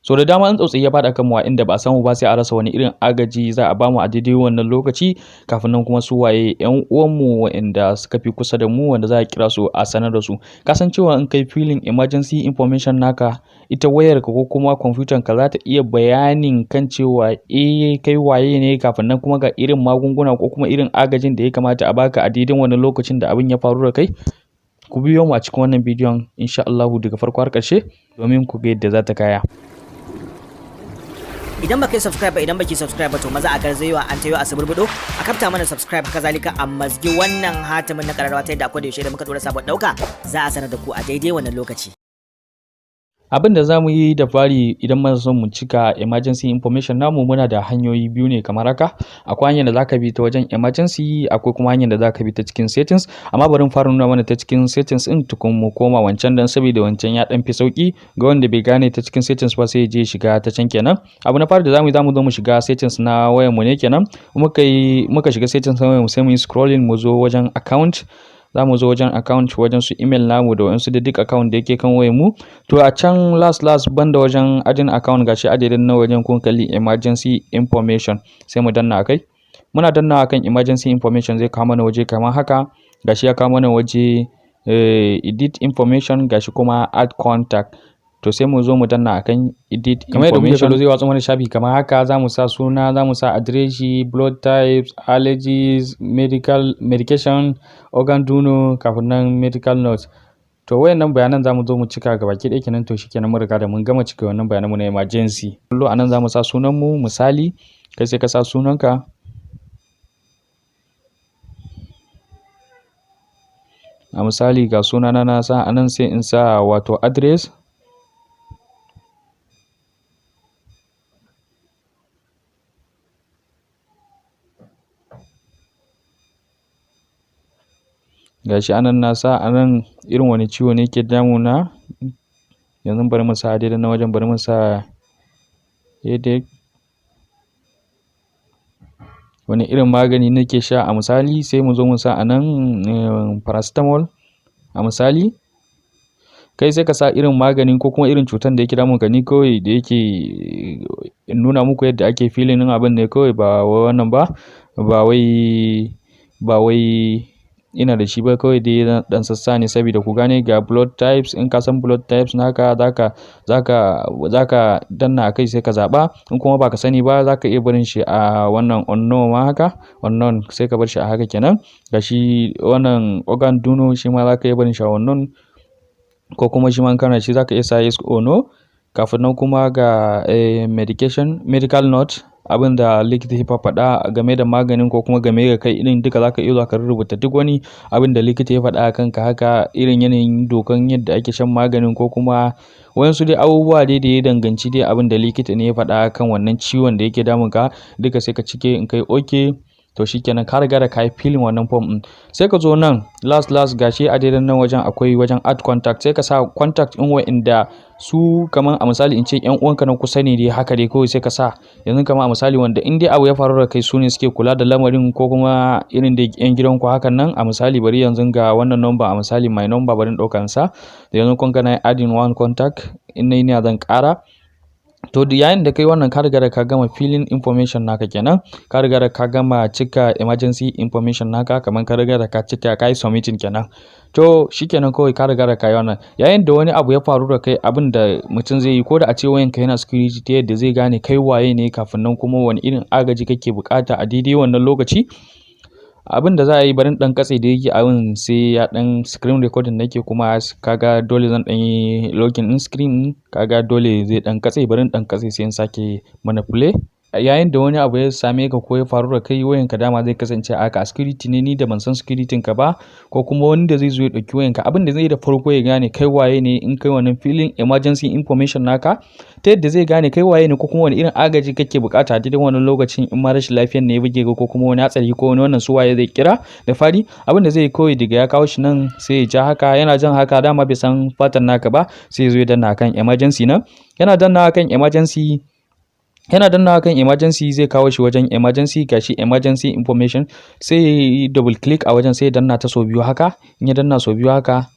So da dama in tsautsayi ya faɗa kanmu a inda ba a samu ba, sai a rasa wani irin agaji za a bamu a daidai wannan lokaci. Kafin nan kuma su waye ƴan uwanmu waɗanda suka fi kusa da mu wanda za a kira su a sanar da su? Kasancewa in kai filling emergency information naka, ita wayarka ko kuma kwamfutan ka za ta iya bayanin kan cewa eh, kai waye ne, kafin nan kuma ga irin magunguna ko kuma irin agajin da ya kamata a baka a daidai wannan lokacin da abin ya faru da kai. Ku biyo mu a cikin wannan bidiyon insha Allahu daga farko har ƙarshe domin ku ga yadda za ta kaya. Idan baka yi subscribe ba, idan baki subscribe ba, to maza a garzayewa an tayo a suburbudo a kafta mana subscribe. Haka zalika a mazgi wannan hatimin na kararrawa ta yadda akwai da yaushe da muka dora sabon dauka za a sanar da ku a daidai wannan lokaci. Abin da za mu yi da fari idan muna son mu cika emergency information namu, muna da hanyoyi biyu ne kamar haka. Akwai hanyar da zaka bi ta wajen emergency, akwai kuma hanyar da zaka bi ta cikin settings. Amma bari mu fara nuna mana ta cikin settings ɗin tukun mu koma wancan, dan saboda wancan ya ɗan fi sauki ga wanda bai gane ta cikin settings ba, sai ya je shiga ta can kenan. Abu na fari da zamu yi, zamu zo mu shiga settings na wayar mu ne kenan. Muka yi muka shiga settings na wayar mu, sai mu yi scrolling mu zo wajen account. Za mu zo wajen account, wajen su email namu da wayansu da duk account da yake kan wayar mu. To a can last last, banda wajen adding account, gashi adadin na wajen kun kalli emergency information, sai mu danna akai. Muna danna akan emergency information, zai kawo mana waje kamar haka. Gashi ya kawo mana waje edit information, gashi kuma add contact. To sai mu zo mu danna akan edit kamar yadda kuke kallo, zai watsa mana shafi kamar haka. Za mu sa suna, za mu sa adireshi, blood types, allergies, medical medication, organ donor, kafin nan medical notes. To wayannan bayanan za mu zo mu cika gabaki ɗaya kenan. To shikenan, mun riga da mun gama cika wannan bayanan mu na emergency. Kallo, anan za mu sa sunan mu. Misali, kai sai ka sa sunanka. A misali ga sunana na sa anan, sai in sa wato address. Gashi anan na sa anan irin wani ciwo ne ke damuna. Yanzu bari mu sa daidai na wajen, bari mu sa headache. Wani irin magani nake sha? A misali sai mu zo mu sa anan paracetamol. A misali kai sai ka sa irin maganin ko kuma irin cutar da yake damun ka. Ni kawai da yake in nuna muku yadda ake filling ɗin abin ne kawai, ba wannan ba, ba wai ina da shi ba, kawai dai dan sassa ne saboda ku gane. Ga blood types, in ka san blood types naka zaka danna a kai sai ka zaɓa. In kuma baka sani ba, zaka iya barin shi a wannan unknown ma haka, unknown, sai ka bar shi a haka kenan. Gashi wannan organ donor, shi ma zaka iya barin shi a unknown, ko kuma shi ma in kana shi zaka iya sa yes or no. Kafin nan kuma ga medication, medical note, abin da likita ya faɗa game da maganin ko kuma game da kai irin duka, zaka iya zuwa ka rubuta duk wani abin da likita ya faɗa a kanka haka, irin yanayin dokan yadda ake shan maganin ko kuma wayansu dai abubuwa dai da ya danganci dai abin da likita ne ya faɗa kan wannan ciwon da yake damun ka, duka sai ka cike. In kai okay, to shikenan, ka riga da ka yi filling wannan form ɗin. Sai ka zo nan last last, gashi a daidai nan wajen akwai wajen add contact, sai ka sa contact ɗin wa'inda su kamar a misali in ce ƴan uwanka na kusa ne dai haka dai kawai sai ka sa. Yanzu kamar a misali wanda in dai abu ya faru da kai su ne suke kula da lamarin, ko kuma irin da ƴan gidanku hakan nan. A misali bari yanzu ga wannan number, a misali my number, bari in ɗauka in sa. Da yanzu kun ga na adding one contact, in nayi niyya zan ƙara. To yayin da kai wannan, ka riga da ka gama filling information naka kenan, ka riga da ka gama cika emergency information naka, kamar ka riga da ka cika, ka yi submitting kenan. To shikenan kawai, ka riga da ka yi wannan. Yayin da wani abu ya faru da kai, abin da mutum zai yi, ko da a ce wayanka yana security, ta yadda zai gane kai waye ne, kafin nan kuma wani irin agaji kake bukata a daidai wannan lokaci, abin da za a yi, bari ɗan katse da yake abin sai ya ɗan screen recording nake, kuma kaga dole zan ɗan yi locking in screen, kaga dole zai ɗan katse. Bari ɗan katse sai in sake mana play. Yayin da wani abu ya same ka ko ya faru da kai, wayanka dama zai kasance a haka a security ne. Ni da ban san security ka ba, ko kuma wanda zai zo ya ɗauki wayanka, abin da zai yi da farko ya gane kai waye ne in kai wannan filling emergency information naka, ta yadda zai gane kai waye ne ko kuma wani irin agaji kake bukata a daidai wannan lokacin, in ma rashin lafiyar ne ya buge ka ko kuma wani hatsari ko wani wannan, su waye zai kira da fari? Abin da zai yi kawai, daga ya kawo shi nan sai ya ja haka. Yana jan haka, dama bai san fatan naka ba, sai ya zo ya danna kan emergency nan. Yana danna kan emergency, yana dannawa kan emergency, zai kawo shi wajen emergency. Gashi emergency information, sai ya yi double click a wajen, sai ya danna ta sau biyu haka. In ya danna sau biyu haka,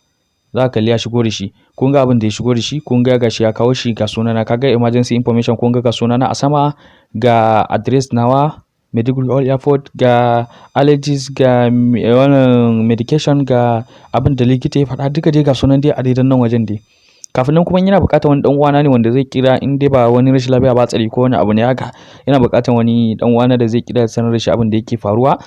Za ka kalli ya shigo da shi. Kun ga abin da ya shigo da shi. Kun ga gashi ya kawo shi, ga sunana. Kaga emergency information, kun ga ga sunana a sama, ga address nawa, Maiduguri Old Airport, ga allergies, ga wannan medication, ga abin da likita ya faɗa, duka dai ga sunan dai a daidan nan wajen dai. Kafin nan kuma yana buƙatar wani ɗan uwana ne wanda zai kira, in dai ba wani rashin lafiya ba, tsari ko wani abu ne haka, yana buƙatar wani ɗan uwana da zai kira ya sanar da shi abin da yake faruwa,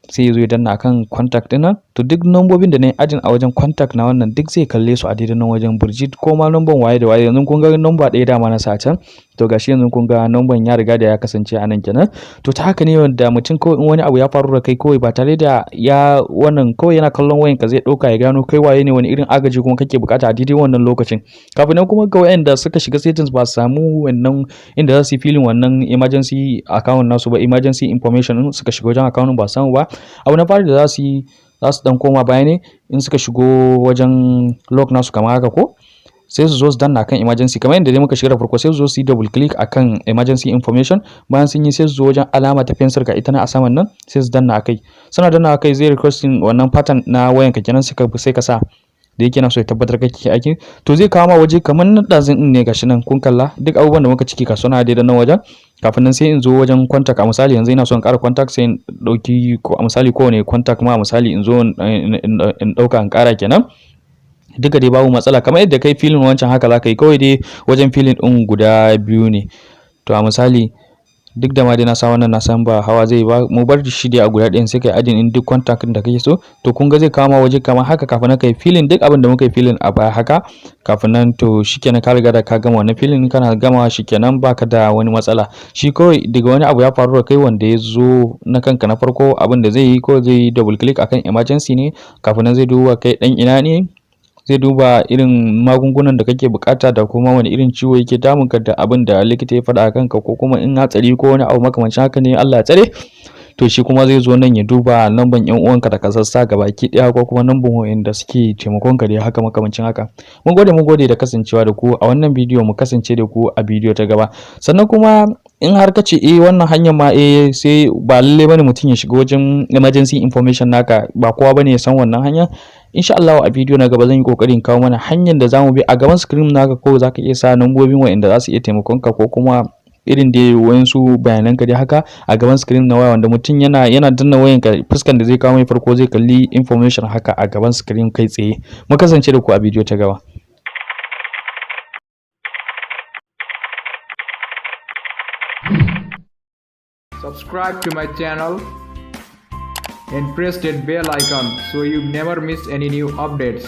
sai ya zo ya danna akan contact ɗin nan. To duk nambobin da na yi adding a wajen contact na wannan, duk zai kalle su a daidai nan wajen, Brigitte ko ma numban waye da waye. Yanzu kun ga number ɗaya dama na sa can. To gashi yanzu kun ga numban ya riga da ya kasance a nan kenan. To ta haka ne wanda mutum kawai in wani abu ya faru da kai, kawai ba tare da ya wannan, kawai yana kallon wayanka zai ɗauka ya gano kai waye ne, wani irin agaji kuma kake bukata a daidai wannan lokacin. Kafin nan kuma, ga wayanda suka shiga settings ba su samu wannan inda za su yi filling wannan emergency account nasu ba, emergency information, suka shiga wajen account ba su samu ba, abu na fari da za su yi, za su dan koma baya ne. In suka shigo wajen lock nasu kamar haka ko, sai su zo su danna kan emergency kamar yadda dai muka shiga da farko, sai su zo su yi double click akan emergency information. Bayan sun yi, sai su zo wajen alama ta pencil, ga ita na a saman nan, sai su danna akai. Suna danna akai, zai requesting wannan pattern na wayan ka kenan, sai ka sa da yake na so ya tabbatar kake aiki. To zai kawo ma waje kamar na ɗazun ɗin ne. Gashi nan kun kalla duk abubuwan da muka ciki ka suna daidai nan wajen. Kafin nan sai in zo wajen contact. A misali yanzu ina so in ƙara contact, sai in ɗauki a misali kowane contact ma, a misali in zo in ɗauka in ƙara kenan. Duka dai babu matsala, kamar yadda kai filling wancan haka za ka yi, kawai dai wajen filling ɗin guda biyu ne. To a misali, duk da ma dai na sa wannan, na san ba hawa zai ba, mu bar shi dai a guda ɗayan. Sai kai adding in duk contact ɗin da kake so. To kun ga zai kawo ma waje kamar haka. Kafin nan kai filling duk abin da muka yi filling a baya haka. Kafin nan to shikenan, ka riga da ka gama wannan filling. Kana gama, shikenan, baka da wani matsala. Shi kawai daga wani abu ya faru da kai, wanda ya zo na kanka na farko, abin da zai yi ko zai yi double click akan emergency ne. Kafin nan zai duba kai ɗan ina ne, zai duba irin magungunan da kake bukata, da kuma wani irin ciwo yake damunka, da abin da likita ya faɗa a kanka, ko kuma in hatsari ko wani abu makamancin haka ne, Allah ya tsare. To shi kuma zai zo nan ya duba lamban yan uwanka da ka sassa gabaki ɗaya, ko kuma lamban wa'inda suke taimakon ka dai haka, makamancin haka. Mun gode, mun gode da kasancewa da ku a wannan bidiyo. Mu kasance da ku a bidiyo ta gaba. Sannan kuma in har ka ce eh, wannan hanyar ma eh, sai ba lalle bane mutum ya shiga wajen emergency information naka, ba kowa bane ya san wannan hanya, insha Allah a bidiyo na gaba zan yi kokarin kawo mana hanyar da zamu bi a gaban screen naka, ko zaka iya sa nambobin wa'inda za su iya taimakon ka, ko kuma irin dai wayansu bayanan ka dai haka a gaban screen na waya, wanda mutum yana danna wayan ka, fuskan da zai kawo mai farko zai kalli information haka a gaban screen kai tsaye. Mu kasance da ku a bidiyo ta gaba. Subscribe to my channel and press that bell icon so you never miss any new updates.